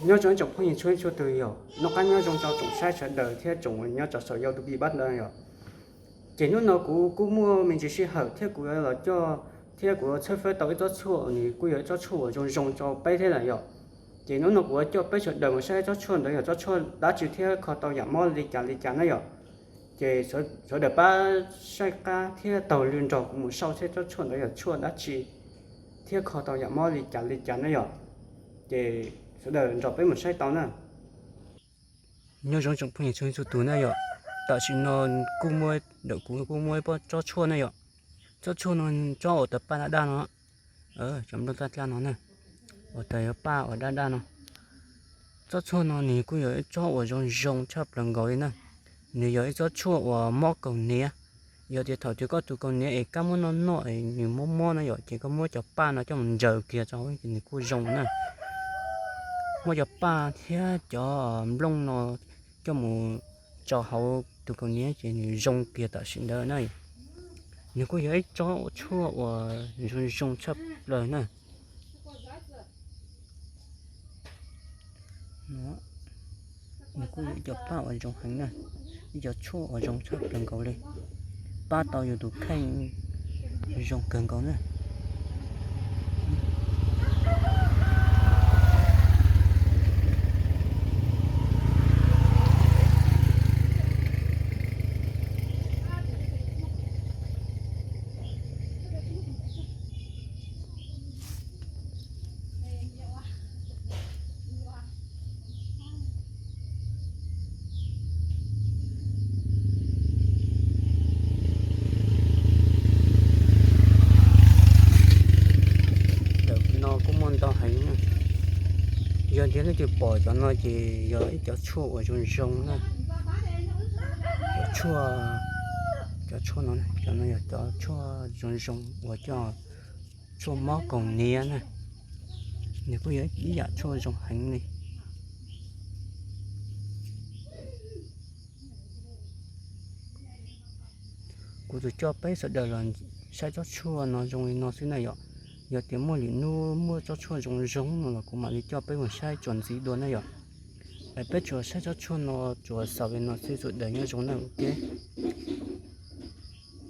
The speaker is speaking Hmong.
Nyob zoo tsoom phooj ywg txhua txhua tus yom, noj qab nyob zoo rau tsoom saib sawv daws thiab tsoom nyob rau saum YouTube pab ntawd yom. Ces hnub no kuv kuj muaj me ntsis sij hawm thiab kuv yuav los coj thiab kuv yuav tshawb fawb tau ib tsob tshuaj, nws kuj yog ib tsob tshuaj uas zoo zoo rau peb thiab lawm yom. Ces hnub no kuv yuav coj peb sawv daws mus saib tsob tshuaj ntawd yog tsob tshuaj dab tsi thiab kho tau yam mob li cas li cas na yom. Ces sawv daws pab saib qab thiab taug lw nrog kuv mus saib seb tsob tshuaj ntawd yog tshuaj dab tsi thiab kho tau yam mob li cas li cas na yom. Ces sawv daws nrog peb mus saib tau na. Nyob zoo tsoom phooj ywg txhua txhua tus na yom, tam sim no kuj muaj, ntawm kuv kuj muaj ib pob tsob tshuaj na yom. Tsob tshuaj no tsob uas tawg paj daj daj no, cov nplooj daj daj no na, uas tawg paj uas daj daj no. Tsob tshuaj no nws kuj yog ib tsob uas zoo zoo tshaj plaws nkaus li na. Nws yog ib tsob tshuaj uas mob kaus hniav. Yog tias thaum twg koj tus kaus hniav es kab muab noj noj es nws mob mob na yom, ces koj muab cov paj no coj mus ntsaws kiag rau hauv ces nws kuj zoo na. Muab cov paj thiab cov nplooj no coj mus tso hauv tus kaus hniav ces nws zoo kiag tam sim ntawd na. Nws kuj yog ib tsob tshuaj uas zoo zoo tshaj plaws na. Nws kuj yog ib co paj uas zoo heev na, ib co tshuaj uas zoo tshaj plaws nkaus li, pab tau yus tus kheej zoo kawg nkaus na. Ntawm no kuj muaj ntau heev na. Yog tias leej twg pom cov no ces yog ib cov tshuaj uas zoo zoo na. Cov tshuaj, cov tshuaj no, cov no yog cov tshuaj zoo zoo uas coj tshuaj mob kaus hniav na. Nws kuj yog ib yam tshuaj zoo heev li. Kuv tsuas coj peb sawv daws los saib tsob tshuaj no zoo li no xwb na yom. Yog tias muaj lwm hnub muaj tsob tshuaj zoo zoo no los kuv mam li coj peb mus saib txuas ntxiv dua na yom. Es peb tsuas saib tsob tshuaj no tsuas xaus li no xwb, sawv daws nyob zoo na ua ke.